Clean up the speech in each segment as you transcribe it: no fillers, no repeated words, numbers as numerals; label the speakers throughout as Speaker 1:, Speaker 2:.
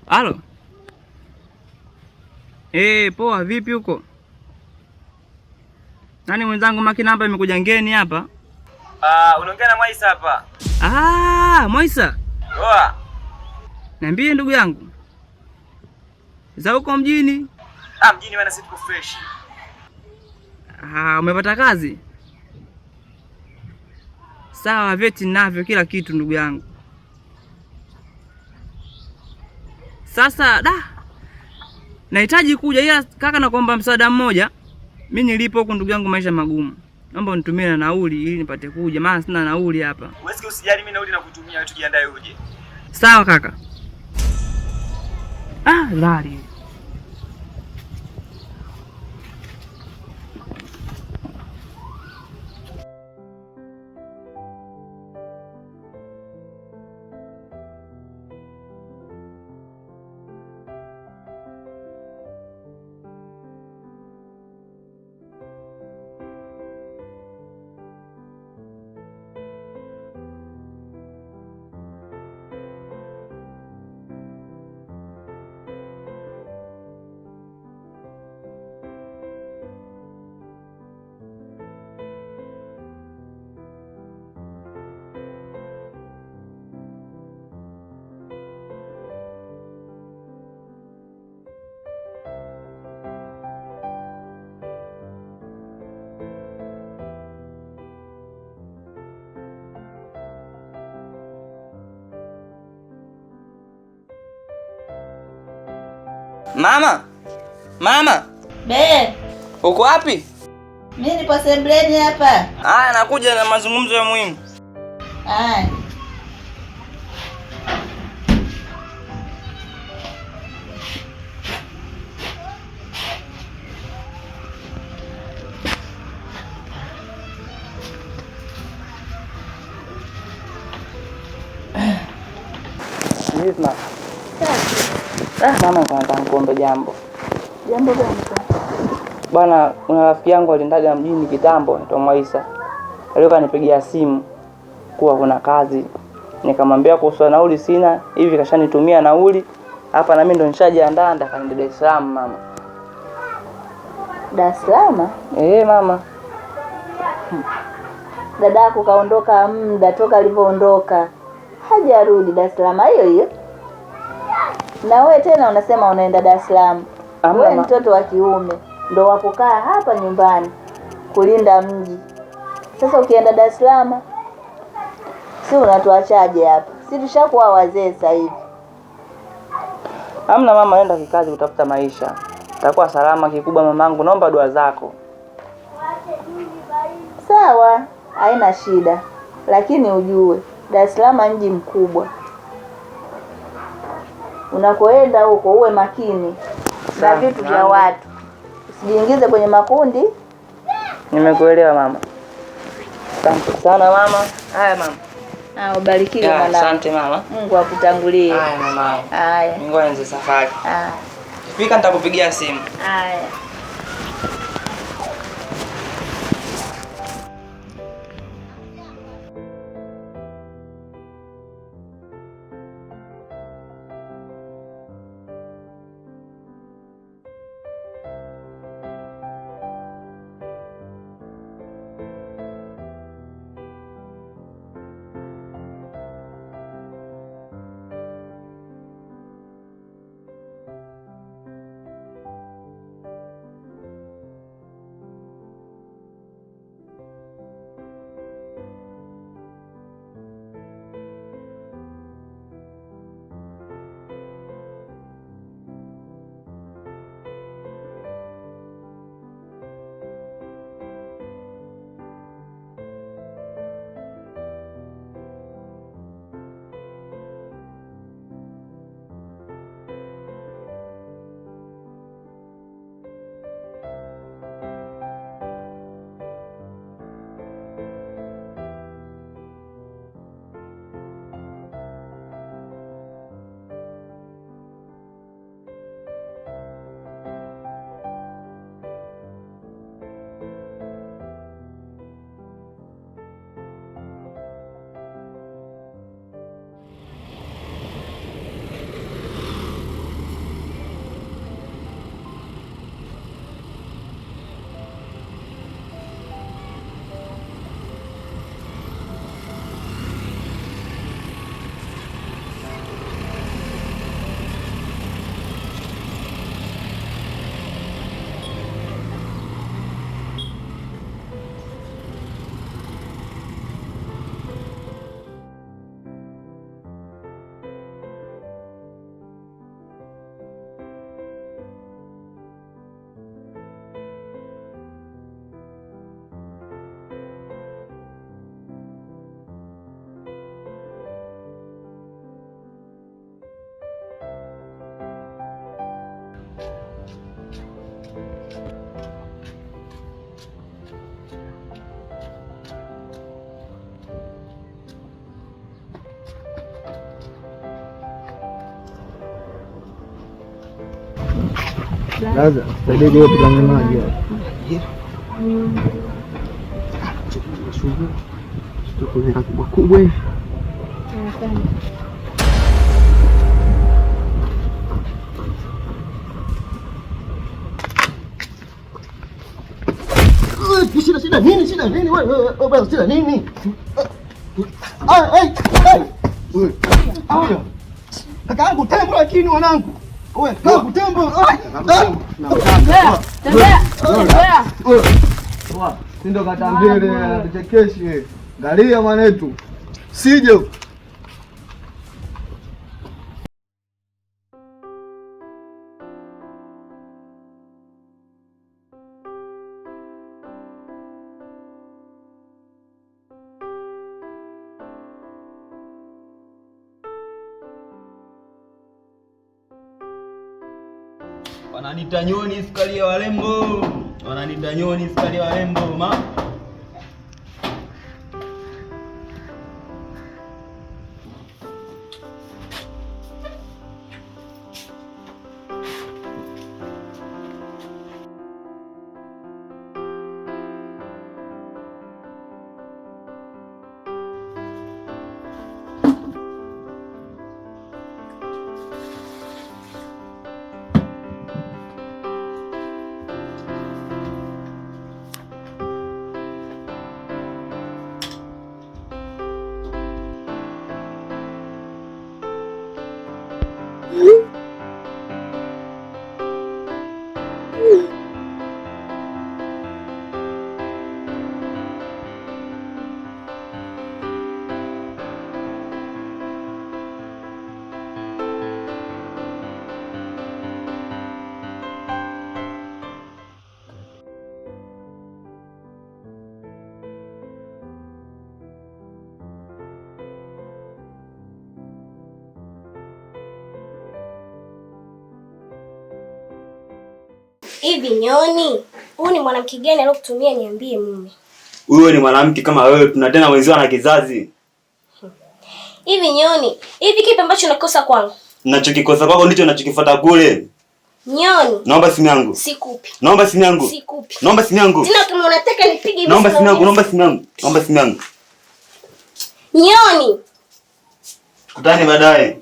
Speaker 1: Halo. Poa, vipi huko? Nani mwenzangu, maki namba imekuja ngeni hapa?
Speaker 2: Unaongea na Mwaisa hapa.
Speaker 1: Ah, Mwaisa.
Speaker 2: Poa.
Speaker 1: Niambie ndugu yangu. Za huko mjini?
Speaker 2: Ah, mjini bwana, sisi tuko fresh.
Speaker 1: Ah, umepata kazi? Sawa, vyeti navyo kila kitu ndugu yangu. Sasa da, nahitaji kuja ila kaka, nakuomba msaada mmoja. Mimi nilipo huku ndugu yangu, maisha magumu. Naomba unitumie na nauli ili nipate kuja, maana sina nauli hapa.
Speaker 2: Wewe usijali, mimi nauli nakutumia, wewe tujiandae uje.
Speaker 1: Sawa kaka. Ah, lali. Mama, mama.
Speaker 3: Be.
Speaker 1: Uko wapi?
Speaker 3: Mimi nipo sebuleni hapa.
Speaker 1: Ah, nakuja na mazungumzo ya muhimu.
Speaker 3: Haya.
Speaker 1: Mama. Ah, mama, nataka nikuombe jambo.
Speaker 3: Jambo gani?
Speaker 1: Bwana, kuna rafiki yangu aliendaga mjini kitambo, anaitwa Mwaisa. Alikuwa kanipigia simu kuwa kuna kazi. Nikamwambia kuhusu nauli sina, hivi kashanitumia nauli. Hapa na mimi ndo nishajiandaa ndakaenda Dar es Salaam mama.
Speaker 3: Dar es Salaam?
Speaker 1: Mama.
Speaker 3: Dadako kaondoka muda toka alivyoondoka. Hajarudi Dar es Salaam hiyo hiyo. Na wewe tena unasema unaenda Dar es Salaam. Wewe mtoto wa kiume ndo wa kukaa hapa nyumbani kulinda mji. Sasa ukienda Dar es Salaam si unatuachaje hapa? Si tushakuwa wazee sasa hivi.
Speaker 1: Hamna mama, naenda kikazi kutafuta maisha. Takuwa salama kikubwa mamangu, naomba dua zako.
Speaker 3: Sawa, haina shida. Lakini ujue Dar es Salaam mji mkubwa. Unakoenda huko uwe makini na vitu vya watu. Usijiingize kwenye makundi.
Speaker 1: Nimekuelewa mama. Asante sana mama. Haya mama.
Speaker 3: Ah, ubarikiwe mwanangu.
Speaker 1: Asante mama.
Speaker 3: Mungu akutangulie.
Speaker 1: Haya mama.
Speaker 3: Haya.
Speaker 1: Mungu aanze safari.
Speaker 3: Haya.
Speaker 1: Fika nitakupigia simu.
Speaker 3: Haya.
Speaker 4: Sasa saidia hiyo tukanywe maji hapo. Tukuweka kubwa kubwa hivi. Shida shida nini? Shida nini wewe? Wewe shida nini? Ai ai ai. Kakaangu tembo lakini wanangu. Wewe kakaangu tembo.
Speaker 5: Tembea, tembea, tembea.
Speaker 4: Sindo kata mbele anatuchekeshe. Angalia mwanetu. Sije.
Speaker 6: Wananiita nyoni sukari ya warembo. Wananiita nyoni sukari ya warembo ma.
Speaker 5: Hivi Nyoni, huyu ni mwanamke gani aliyokutumia niambie mume?
Speaker 6: Huyo ni mwanamke kama wewe, tuna tena wenzao na kizazi.
Speaker 5: Hivi Nyoni, hivi kipi ambacho unakosa kwangu?
Speaker 6: Ninachokikosa kwako ndicho ninachokifuata kule.
Speaker 5: Nyoni,
Speaker 6: Naomba simu yangu.
Speaker 5: Sikupi.
Speaker 6: Naomba simu yangu.
Speaker 5: Sikupi.
Speaker 6: Naomba simu yangu.
Speaker 5: Tena kama unataka nipige hivi.
Speaker 6: Naomba simu yangu, naomba simu yangu. Naomba simu yangu.
Speaker 5: Nyoni.
Speaker 6: Tukutane baadaye.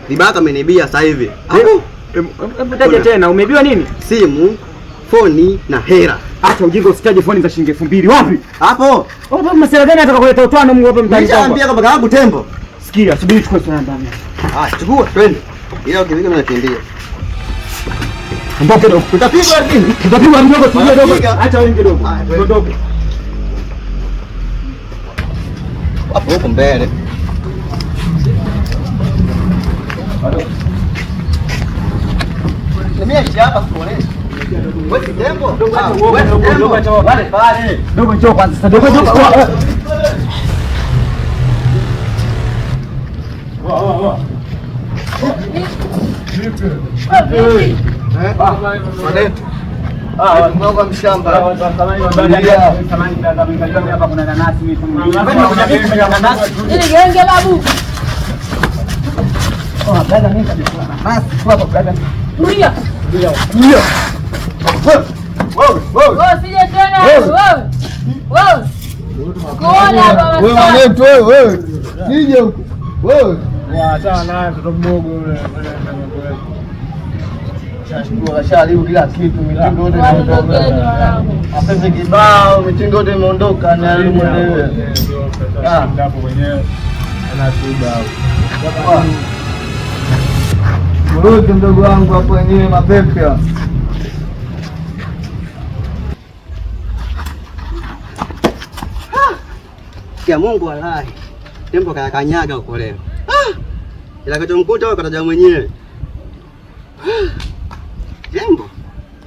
Speaker 7: Vibaka amenibia sasa hivi. Hapo.
Speaker 2: Hebu taja tena, umeibiwa nini?
Speaker 7: Simu, foni na hera.
Speaker 2: Acha ujinga, usitaje foni za shilingi 2000. Wapi?
Speaker 7: Hapo.
Speaker 2: Hapo masala gani ataka kuleta utwano Mungu hapa mtaani kwangu?
Speaker 7: Nishaambia kwamba kakaangu tembo.
Speaker 2: Sikia, subiri chukua sana ndani.
Speaker 7: Ah, chukua twende. Ila ukipiga mimi nakimbia.
Speaker 2: Ondoke kidogo.
Speaker 7: Tutapigwa lakini.
Speaker 2: Tutapigwa mdogo, tulia dogo. Acha wewe kidogo. Ondoke.
Speaker 7: Hapo huko mbele. Mimi hapa sikuoneshi. Wewe si tembo? Wewe si tembo. Wale pale.
Speaker 2: Dogo njoo kwanza. Sasa dogo njoo. Wa wa wa.
Speaker 7: Vipi? Eh? Wanetu. Ah, mwanangu mshamba.
Speaker 2: Samahani brother, mimi hapa kuna nanasi mimi.
Speaker 5: Ile genge babu.
Speaker 2: Oh, brother mimi kabisa. Nanasi kwa brother.
Speaker 5: Tulia.
Speaker 2: Tulia.
Speaker 7: Wewe, wewe.
Speaker 5: Wewe sije tena wewe. Wewe. Kuona baba.
Speaker 4: Wewe mwanetu wewe, wewe. Nije huko. Wewe.
Speaker 8: Achana naye mtoto mdogo yule.
Speaker 4: Kashashtua, kashaharibu kila kitu, mitindo yote imeondoka. Mapepe kibao, mitindo yote imeondoka, ni haribu mwenyewe.
Speaker 2: Hapo mwenyewe ana shida hapo.
Speaker 4: Buruti mdogo wangu hapo wenyewe mapepe.
Speaker 7: Ya Mungu walai. Tembo kayakanyaga huko leo. Ah! Ila kachomkuta huko kataja mwenyewe. Tembo.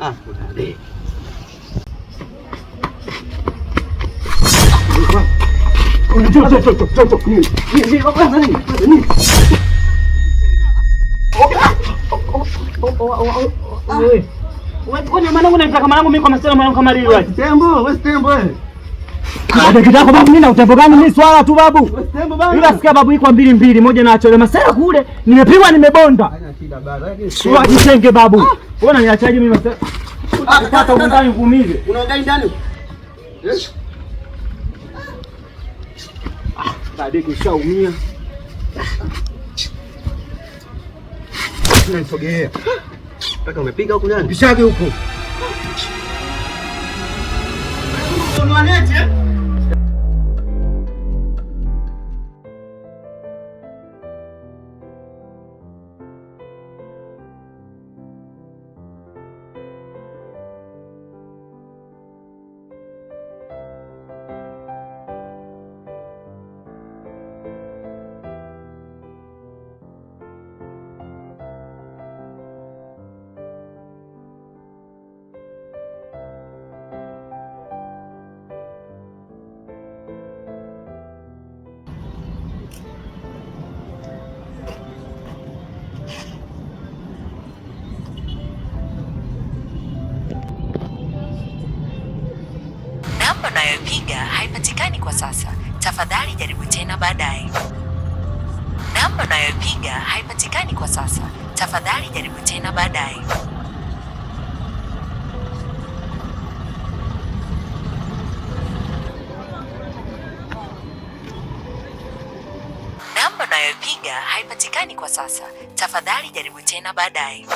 Speaker 7: Ah, kutade.
Speaker 1: Wewe mwanangu unanitaka mwanangu mimi kwa masiala mwanangu kama lili wewe.
Speaker 4: Tembo, wewe tembo wewe.
Speaker 1: Kitako babu, mimi na utembo gani? Mimi swala tu babu.
Speaker 4: Tembo bana.
Speaker 1: Ila sikia babu, iko 2-2, moja na achole masela kule, nimepigwa nimebonda.
Speaker 4: Haina shida baba.
Speaker 1: Sura jitenge babu. Wewe unaniachaje mimi masela? Pata huko ndani kuumize.
Speaker 7: Unaongea ndani?
Speaker 2: Baadaye kishaumia. Unanisogelea.
Speaker 7: Paka umepiga huko ndani.
Speaker 2: Pishage huko.
Speaker 8: Namba unayopiga haipatikani kwa sasa. Tafadhali jaribu tena baadaye. Namba unayopiga haipatikani kwa sasa. Tafadhali jaribu tena baadaye. Namba unayopiga haipatikani kwa sasa. Tafadhali jaribu tena baadaye.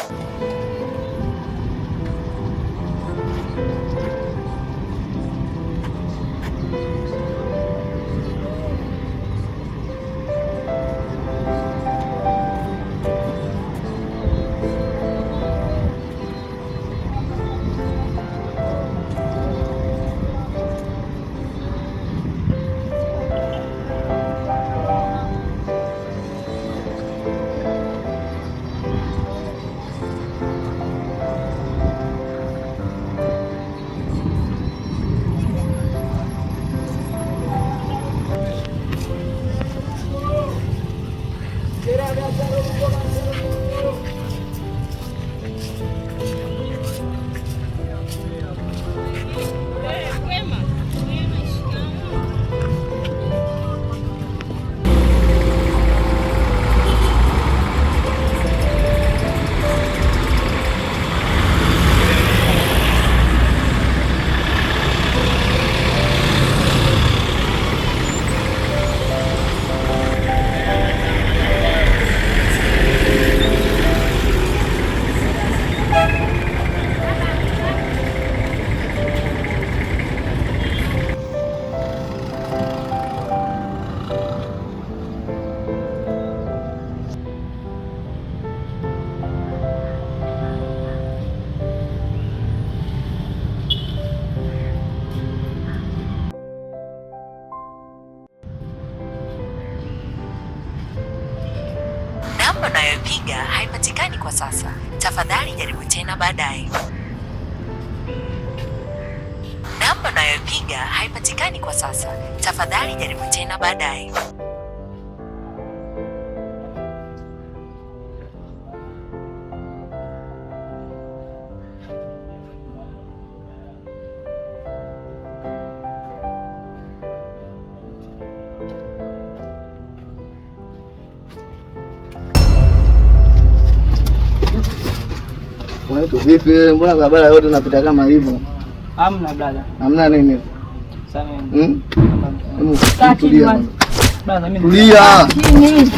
Speaker 8: Namba unayopiga haipatikani kwa sasa. Tafadhali jaribu tena baadaye. Namba unayopiga haipatikani kwa sasa. Tafadhali jaribu tena baadaye.
Speaker 4: Vipi wewe, mbona barabara yote unapita kama hivyo?
Speaker 1: Hamna brother.
Speaker 4: Hamna nini?
Speaker 1: Sawa.
Speaker 4: Hmm?
Speaker 1: Kaa chini
Speaker 4: Tulia.
Speaker 1: bwana. Brother mimi
Speaker 4: Tulia.
Speaker 1: Chini.